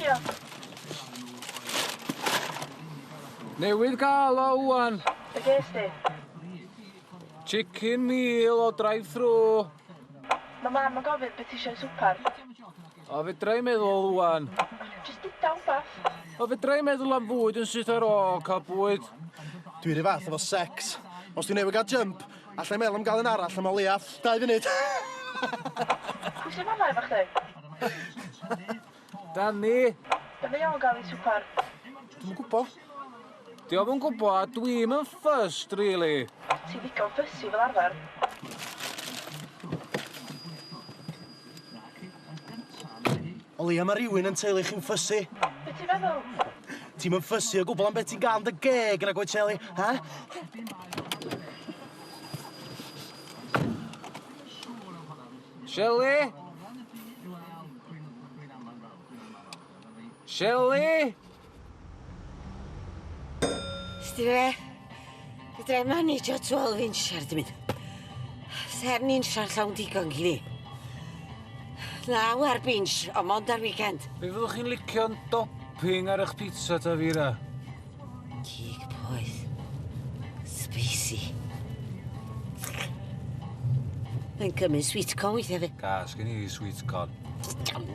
cinio? Newydd gael o ŵan. Be ges di? Chicken meal o drive-thru. Mae mam yn gofyn beth ti eisiau i swpar. O, fedra i meddwl ŵan. Jyst duda wbath. O, fedra i meddwl am fwyd yn syth ar ôl cael bwyd. Dwi 'r un fath efo sex. Os dwi newydd gael jump, alla i meddwl am gael un arall am o leia 2 funud. Pwy sy'n fama efo chdi? Dani. Be mae o'n gael i swpar? Dwi'm yn gwbo. Dio'm yn gwbo a dwi'm yn fussed really. Ti'n ddigon fussy fel arfer. O leia ma' rywun yn teulu chi'n fussy. Be ti'n feddwl? Ti'm yn fussy o gwbwl am be ti'n ga'l yn dy geg nag wyt Shelley, ha? Shelley? Shelley? Sti fe? Fedra i manage o 12 inch ar dy mynd. Ser ni'n siarad llawn digon gini. Naw ar binge, ond mond ar weekend. Be fyddwch chi'n licio'n doping ar eich pizza ta Fira? Cig poeth. Spicy. Mae'n cymryd sweet corn weithiau fi. Gas gen i sweet corn.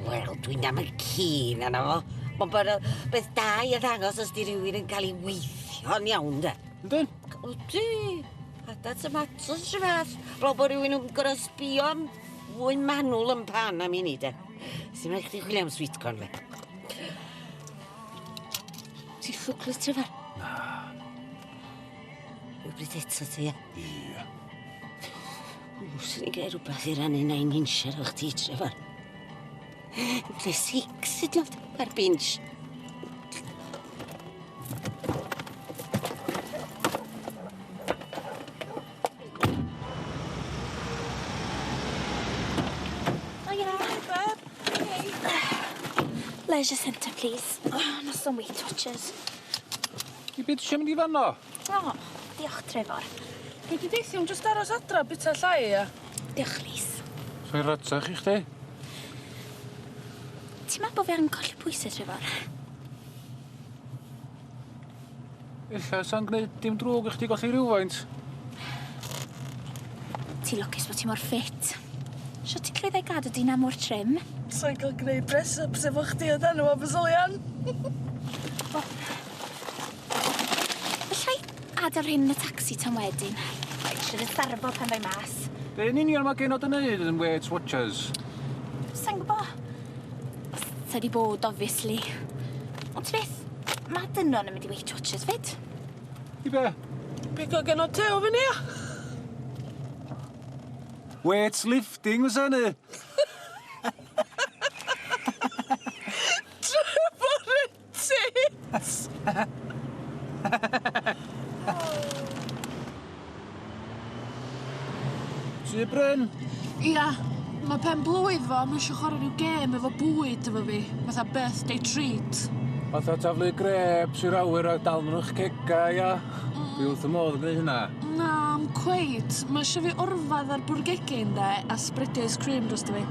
Wel, dwi'n am y keen arno fo. Mae'n bod o beth da i ddangos os di rhywun yn cael ei weithio'n iawn, de. Yndyn? Ydy. Ada tomatos rhyw fath. Rhaid bod rhywun yn gorfod sbio am fwy manwl yn pan am i ni, de. Sy'n rhaid chdi chwilio am sweet corn, fe. Ti llwglyd, Trevor? Na. Rhywbryd eto ti, ia? Ie. Ww, swn i'n gael rhywbeth i rannu nain insiar o chdi, Trevor. Lle six ydi o, ar binge. Leisure centre, please. Oh, noson Weight Watchers. I beth eisiau mynd i fanno? Oh, diolch, Trevor. Dwi 'di deithio am jyst aros adra bita llai ia. Diolch, Lis. So'n ratach i chdi? Ti'n meddwl bod fi angen colli pwysau, Trevor? Ella sa'n gwneud dim drwg i chdi golli rhywfaint. Ti'n lwcus bod ti mor ffit. Sio ti'n llwyddo i gadw di na mor trim? Sa'n cael gwneud press-ups efo chdi o dan yma Basilean. Alla i adael rhain yn y taxi tan wedyn. Rhaid eisiau ddisarfo pan ddoi mas. Be yn union mae genod yn neud yn Weight Watchers? Sa'n gwbo. Sa di bod, obviously. Ond ti beth, mae dynon yn mynd i Weight Watchers fyd. I be? Pigo genod te o fyny ia. Weight lifting fysa hynny? Trevor y tits! Tŷ Bryn? Ia, mae pen blwydd fo, mae eisiau chwarae rhyw gêm efo bwyd efo fi, fatha birthday treat. Fatha taflu grapes i'r awyr a dal nhw'n eich cegau, ia. Dwi wrth y modd yn gwneud hynna. Na, am cweit. Mae eisiau fi orfadd ar bwr gegin, de, a spreadio ice cream dros fi.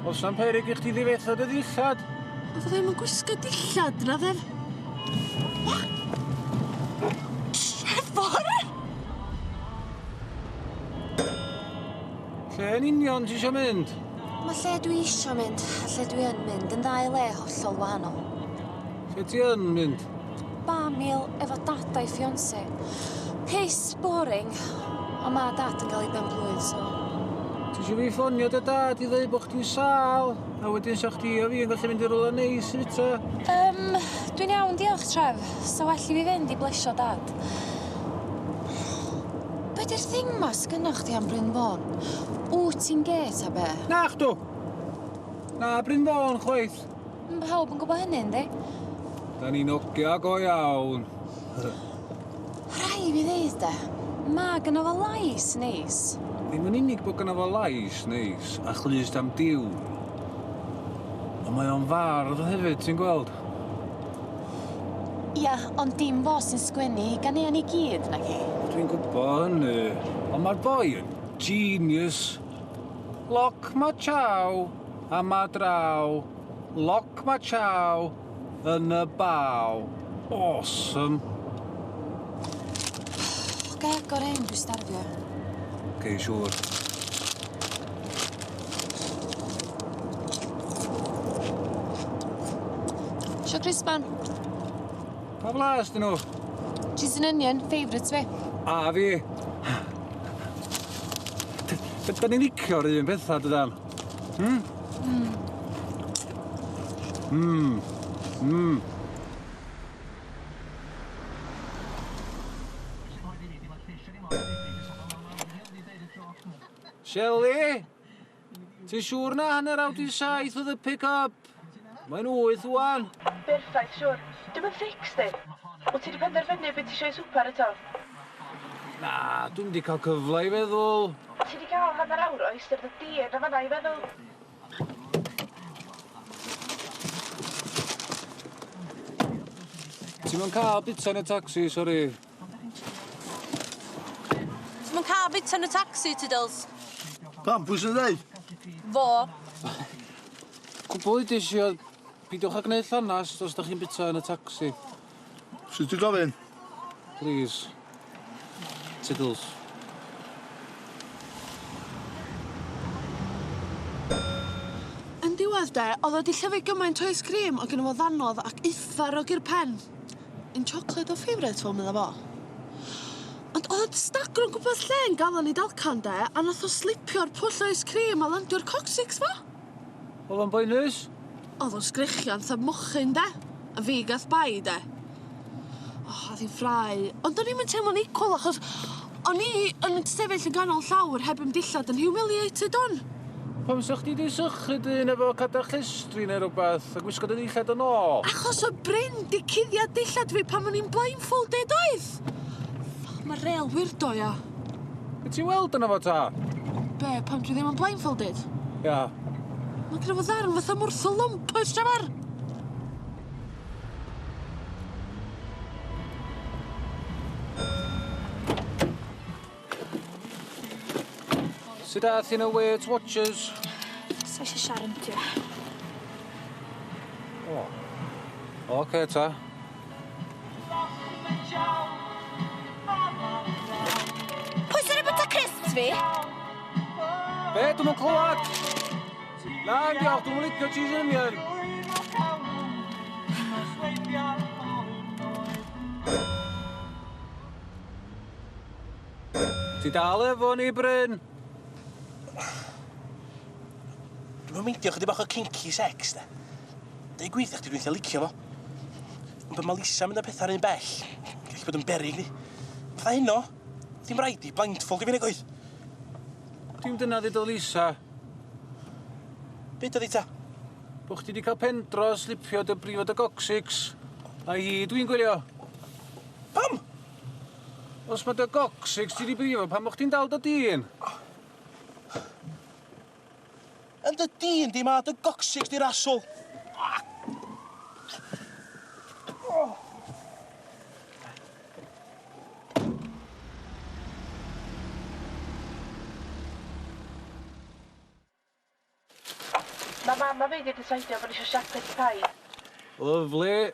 Oes na'm peryg i chdi ddifetha dy ddillad? Oedd o ddim yn gwisgo dillad, na ddef. Trevor! Lle yn union ti eisiau mynd? Mae lle dwi isio mynd a lle dwi yn mynd yn ddau le hollol wahanol. Lle ti yn mynd? Bar meal efo dad a'i fiancé. Piss boring, ond mae dad yn cael ei ben blwydd, so... Ti eisiau fi ffonio dy dad i ddweud bod chdi'n sâl? A wedyn sa chdi a fi yn gallu mynd i rywle neis i fita? Dwi'n iawn, diolch, Tref. So well i fi fynd i blesio dad. Be di'r thing ma sgynnoch chdi am Bryn Fôn? Wt ti'n gê ta be? Na chdw! Na Bryn Fôn chwaith. Ma' pawb yn gwybod hynny, yndi? Da ni'n ogia go iawn. Rhaid fi ddeud de, ma' gynno fo lais neis. Ddim yn unig bod gynno fo lais neis a chlust am diwn. Ond mae o'n fardd hefyd, ti'n gweld? Ia, ond dim fo sy'n sgwennu i ganeuon i gyd, naci? Dwi'n gwybod hynny, ond mae'r boi yn genius. Loc ma chaw, a ma draw. Loc ma chow yn y baw. Awesome. Ga i agor ein, dwi'n starfio. Oce, siŵr. Isio crispan? Pa flas dyn nhw? Cheese and onion, favourite fi. A fi. Da ni'n licio'r un pethau, dydan? Hmm? Mm. Mm. Shelley? Ti'n siŵr na 6:30 oedd y pick-up? Mae'n 8 ŵan. Berffaith, siŵr. Dwi'm yn fix di. Wyt ti 'di penderfynu beth ti eisiau i swper eto? Na, dwi'm 'di cael cyfle i feddwl. Ti 'di cael hanner awr o eistedd dy dir na fanna i feddwl. Ti'm yn cael bita yn y tacsi, sori. Ti'm yn cael bita yn y tacsi, Tudels. Pam, pwy sy'n dweud? Fo. Cwbl udes i oedd peidiwch â gwneud llanast os da chi'n bita yn y tacsi. Sut ti'n gofyn? Please. Tiddles. Yn diwedd de, oedd o 'di llyfu gymaint o ice cream o gynno fo ddanodd ac uffar o gur pen. Un chocolate o favourite fo, medda fo. Ond oedd o 'di stagro o gwmpas lle yn gafael i dalcan de, a nath o slipio'r pwll o ice cream a landio'r coccyx fo. Oedd o'n boenus? Oedd o'n sgrechian 'tha mochyn de, a fi gath bai de. O, oedd hi'n ffrae. Ond o'n i'm yn teimlo'n equal achos o'n i yn sefyll yn ganol llawr heb 'im dillad yn humiliated on. Pam sa chdi 'di sychu dyn efo cadach llestri neu rwbath a gwisgo dy ddillad yn ôl? Achos o Bryn 'di cuddiad dillad fi pan o'n i'n blindfolded oedd? Fuck, ma' real weirdo ia. Be ti'n weld yno fo ta? Be, pam dwi ddim yn blindfolded? Ia. Ma' gynno fo ddarn fatha mwrthwl lwmp oes Trefor? Sut ath hi'n y Weight Watchers? Sa eisiau siarad am ti. O. Oce ta. Pwy sy'n rhaid crisps fi? Be? Dwi'm yn clywad! Na, diolch, dwi'm yn licio cheese and onion. Ti dal efo ni, Bryn? Dwi'm yn meindio chydig bach o kinky sex, de. Deud gwir 'tha chdi dwi'n eitha licio fo. Ond pan ma' Lisa mynd â petha'r un bell, gallu bod yn beryg ni. Fatha heno, dim raid i blindfold i fi nagoedd? Dim dyna ddudodd Lisa. Be dudodd hi ta? Bo chdi 'di cael pendro slipio dy brifo dy gocsics. A hi dwi'n gwylio. Pam? Os ma dy gocsics ti 'di brifo, pam bo chdi'n dal dy dîn? Yn dy dîn di ma dy gocsics di'r asshole. Mae mam a fi 'di desaidio bod ni isio shepherd's pie. Lyfli.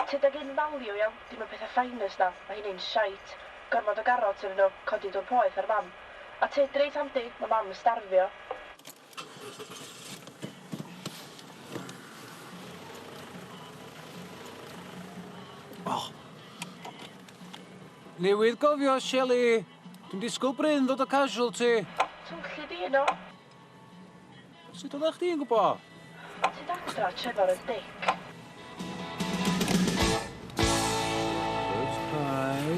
Tyd ag un value iawn, dim y petha finest na, ma hynny'n shite. Gormod o garots ynddyn nhw, codi dŵr poeth ar mam. A tyd reit handi, ma mam yn starfio. Oh. Newydd gofio, Shelley. Dwi'n disgwyl Bryn ddod o casualty. Twllu di heno. Sut oeddech chdi'n gwybod? Tyd adra, Trefor yn dic. Birds pie.